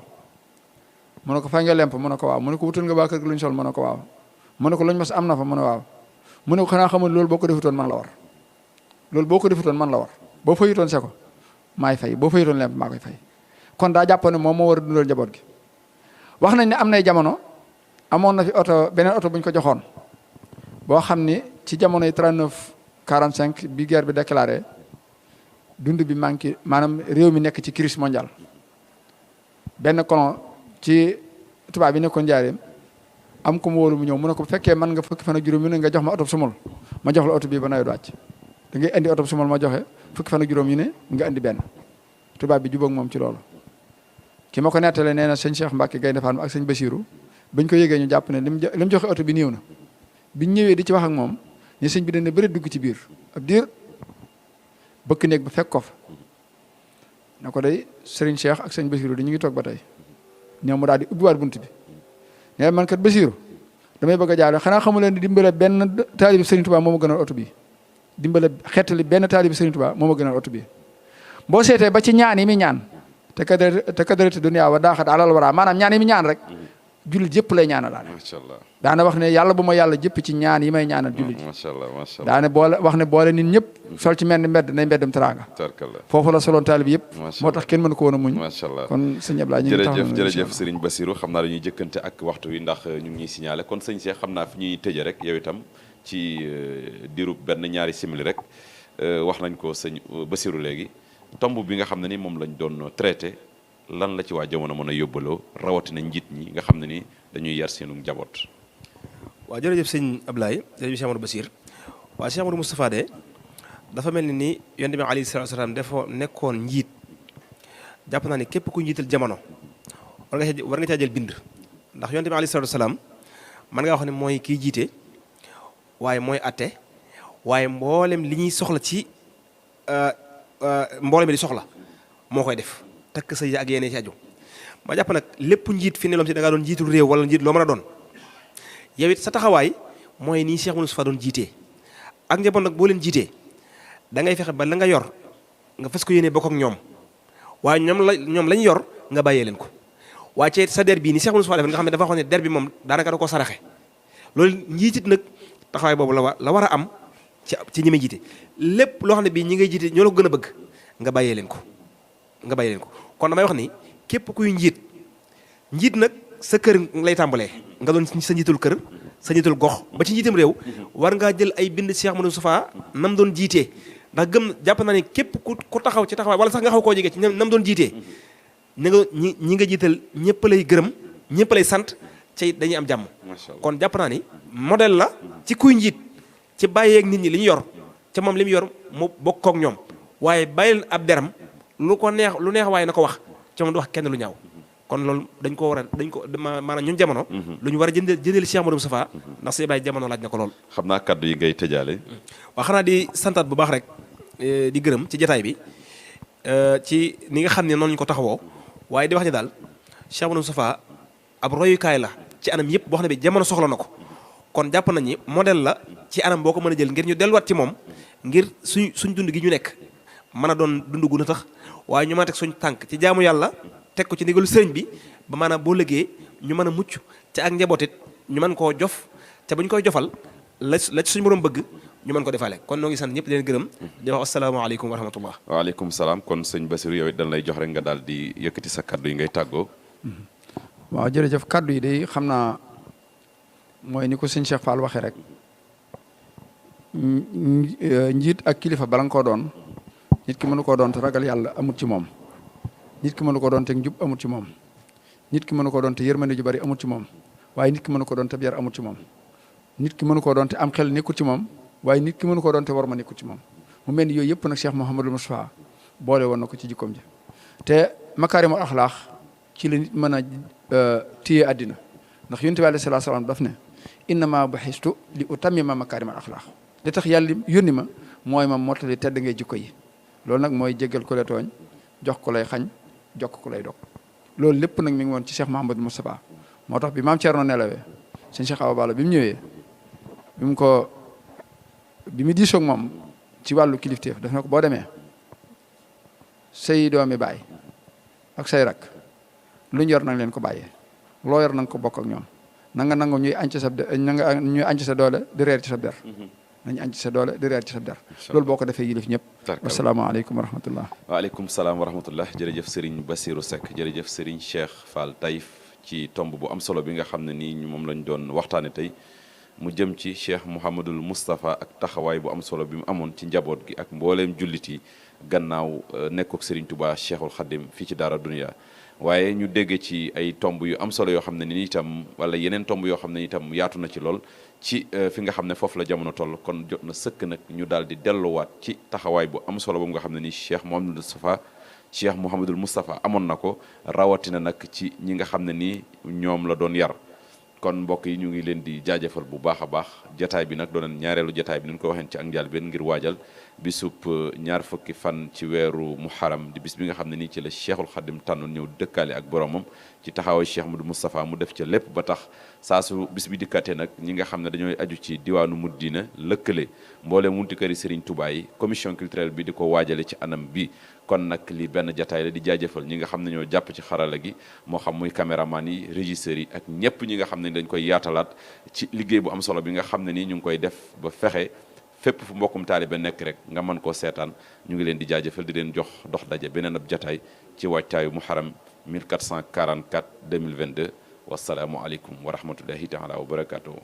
mu ne ko fay nga lemp mu ne ko waaw mu ne ko wutal nga waa kër gi luñ sol mu ne ko waaw mu ne ko luñ mas am na fa mu ne waaw mu ne ko xanaa xamul loolu boo ko defutoon man la war loolu boo ko defutoon man la war boo fayutoon se ko maay fay boo fayutoon lemp maa koy fay kon daa jàpp ne moom moo war a dundal njaboot gi wax nañ ne am nay jamono amoon na fi beneen oto bu ñu ko joxoon boo xam ni ci jamonoy 39 45 bi guerre bi déclaré dund bi manqué maanaam réew mi nekk ci crise mondiale benn colon ci tubaab bi nekkoon njaareem am ko mu wóolu mu ñëw mu ne ko bu fekkee mën nga fukki fan ak juróom yu ne nga jox ma oto sumul ma jox la oto bii ba nawet wàcc da ngay indi oto sumul ma joxe fukki fan ak juróom yu ne nga indi benn tubaab bi jubóog moom ci loolu ki ma ko nettalee nee na sëñ Cheikh Mbacke Gaynde Fatma ak sëñ Basiru bañ ko yëgee ñu jàpp ne lim joxe oto bi néew na biñ ñëwee di ci wax ak moom ne sëñ bi dana bëri dugg ci biir ab diir bëkk néeg ba fekk ko fa na ko day sëriñ Cheikh ak sëñ Basiru di ñu ngi toog ba tey ñoom mu daal di ubbiwaat bunt bi nee man kat Basiru damay bëgg a jaarale xanaa xamu leen di dimbale benn taalibi Sëriñ Tuubaa moo ma gënal oto bi dimbale xettali benn taalibi Sëriñ Tuubaa moo ma gënal oto bi boo seetee ba ci ñaan yi mi ñaan te kadarati dunya wa daaxat alal wara maanaam ñaan yi mi ñaan rek jullit yëpp lay ñaanal daal macha allah daana wax ne yàlla bu ma yàlla jëpp ci ñaan yi may ñaanal jullit macha allah macha allah daane boole wax ne boole nit ñëpp sol ci mel ni mbedd nay mbeddum teraanga foofu la soloon taalibi yëpp moo tax kenn mënu ko woon a muñ macha allah kon sëñ Ablaye ñu ngi jërëjëf Serigne Bassirou xam naa dañuy jëkkante ak waxtu wi ndax ñu ngi ñuy signalé kon sëñ Cheikh xam naa fi ñuy tëje rek yow itam ci diirub benn ñaari simili rek wax nañ ko sëñ Bassirou léegi tomb bi nga xam ne ni moom lañ doon traité lan la ci waa jamono mën a yóbbaloo rawatina njiit ñi nga xam ne ni dañuy yar seenu njaboot. waaw jërëjëf sëñ Ablaye jërëjëf Cheikh Amadou Bassir waaw Cheikh Amadou Moustapha de dafa mel ni yonent bi alayhi salaatu wa salaam dafa nekkoon njiit jàpp naa ni képp ku njiital jamono war nga caa jël bind ndax yonent bi alayhi salaatu wa salaam mën ngaa wax ne mooy kiy jiite waaye mooy atte waaye mboolem li ñuy soxla ci mboolem di soxla moo koy def takk sa ak yeneen ci aju ma jàpp nag lépp njiit fi ne loom si da ngaa doon njiitul réew wala njiit loo mën a doon yow it sa taxawaay mooy nii Cheikh Moustapha doon jiitee ak njaboot nag boo leen jiitee da ngay fexe ba la nga yor nga fas ko yéene bokk ak ñoom waaye ñoom lañ yor nga bàyyee leen ko waaye ci sa der bii ni Cheikh Moustapha def nga xam ne dafa wax ne der bi moom daanaka da ko saraxe loolu njiitit nag taxawaay boobu la war a am ci ñi may jiite lépp loo xam ne bii ñi ngay jiite ñoo la ko gën a bëgg nga bàyyee leen ko kon damay wax ni képp kuy njiit nag sa kër lay tàmbalee nga doon sa njiitul kër sa njiitul gox ba ci njiitam réew war ngaa jël ay bind Cheikh Moustapha nam doon jiitee ndax jàpp naa ne képp ku taxaw ci taxawaay wala sax nga xaw koo jege ci nam doon jiitee ñi nga jiital ñëpp lay gërëm ñëpp lay sant ci dañuy am jàmm kon jàpp naa ni modèle la ci kuy njiit ci bàyyeeg nit ñi li ñu yor ca moom li mu yor mu bokk ak ñoom waaye bàyyi leen ab deram lu neex waaye na ko wax ca moom du wax kenn lu ñaaw kon loolu dañ ko maanaam ñun jamono lu ñu war a jëndeel Cheikh Moustapha ndax si Ibrahima jamono laaj na ko lool. xam naa kaddu yi ngay tëjaale. waaw xanaa di santaat bu baax rek di gërëm ci jataay bi ci ni nga xam ne noonu ñu ko taxawoo waaye di wax ni daal Cheikh Moustapha ab royukaay la ci anam yëpp boo xam ne bi jamono soxla na ko kon jàpp nañ ni modèle la ci anam boo ko mën a jël ngir ñu delluwaat ci moom ngir suñ dund gi ñu nekk mën a doon dund gu na tax waaye ñu mën a teg suñ tànk ci jaamu yàlla teg ko ci ndigalu sëriñ bi ba maanaam boo liggéey ñu mën a mucc ca ak njabootit ñu mën koo jof te bu ñu koy jofal la ci suñu borom bëgg ñu mën ko defaale kon noo ngi sant ñëpp di leen gërëm di wax asalaamaaleykum wa rahmatullah. waaleykum salaam kon sëñ Bassirou yow it dañ lay jox rek nga daal di yëkkati sa kaddu yi ngay tàggoo. waaw jërëjëf kaddu yi day xam naa mooy ni ko sëñ Cheikh Fall waxee rek njiit ak kilifa bala nga koo doon nit ki mënu koo doon te ragal yàlla amut ci moom. nit ki mënu ko doon te njub amut ci moom nit ki mënu ko doon te yërmande ju bari amut ci moom waaye nit ki mënu ko doon te yar amut ci moom nit ki mënu ko doon te am xel nekkul ci moom waaye nit ki mënu ko doon te war ma nekkul ci moom mu mel ni yooyu yëpp nag Cheikh Mouhamadul Moustapha boole woon na ko ci jikkoom ji te makaarimul axlaax ci la nit mën a téye àddina ndax yonent bi alayhi salaatu salaam daf ne innama bu'istu li utammima makaarimul axlaax li tax yàlla yónni ma mooy ma mottali tedd ngay jikko yi loolu nag mooy jéggal ko la tooñ jox ko lay xañ jokk ko lay dog loolu lépp nag mi ngi woon ci Cheikh Mouhamadou Moustapha moo tax bi maam Thierno nelawee sëñ Cheikh Awa Balla bi mu ñëwee bi mu diisoog moom ci wàllu kilifteef daf na ko boo demee say doomi baay ak say rak lu ñu yor nang leen ko bàyyee loo yor nanga ko bokk ak ñoom na nga nangu ñuy añ ci sa ñuy añ ci sa doole di reer ci sa der nañu añ ci sa doole di reer ci sa der loolu boo ko defee yilif ñëpp wasalaamaaleykum wa rahmatullah waaleykum salaam wa rahmatullah jërëjëf Serigne Bassirou Seck jërëjëf Serigne Cheikh Fall Taïf ci tomb bu am solo bi nga xam ne nii moom lañ doon waxtaane tey mu jëm ci Cheikh Mouhamadul Moustapha ak taxawaay bu am solo bi mu amoon ci njaboot gi ak mbooleem jullit yi gannaaw nekkook Serigne Touba Cheikhul Khadim fii ci Daara Dunya waaye ñu dégg ci ay tomb yu am solo yoo xam ne ni itam wala yeneen tomb yoo xam ne itam yaatu na ci lool ci fi nga xam ne foofu la jamono toll kon jot na sëkk nag ñu daal di delluwaat ci taxawaay bu am solo boobu nga xam ne ni Cheikh Mouhamadul Moustapha amoon na ko rawatina nag ci ñi nga xam ne nii ñoom la doon yar kon mbokk yi ñu ngi leen di jaajëfal bu baax a baax jataay bi nag doon ñaareelu jataay bi ni ñu ko waxeen ci ak njëlbéen ngir waajal bisub ñaar fukki fan ci weeru muharram di bis bi nga xam ne nii ci la Cheikhul Khadim tànnoon ñëw dëkkaale ak boromam ci taxawaay Cheikh Mouhamadou Moustapha mu def ca lépp ba tax saa su bis bi dikkatee nag ñi nga xam ne dañooy aju ci diwaanu Muddina lëkkale mboolem munti këri Serigne Touba yi commission culturelle bi di ko waajale ci anam bi kon nag li benn jataay la di jaajëfal ñi nga xam ne ñoo jàpp ci xarala gi moo xam muy caméraman yi régisseurs yi ak ñëpp ñi nga xam ne dañ koy yaatalaat ci liggéey bu am solo bi nga xam ne nii ñu ngi koy def ba fexe fépp fu mbokkum taalibe nekk rek nga mën koo seetaan ñu ngi leen di jaajëfal di leen jox dox daje beneen ab jataay ci wàccaayu muharram 1444 2022 wasalaamu aleykum wa rahmatullahi taala wa barakatuhu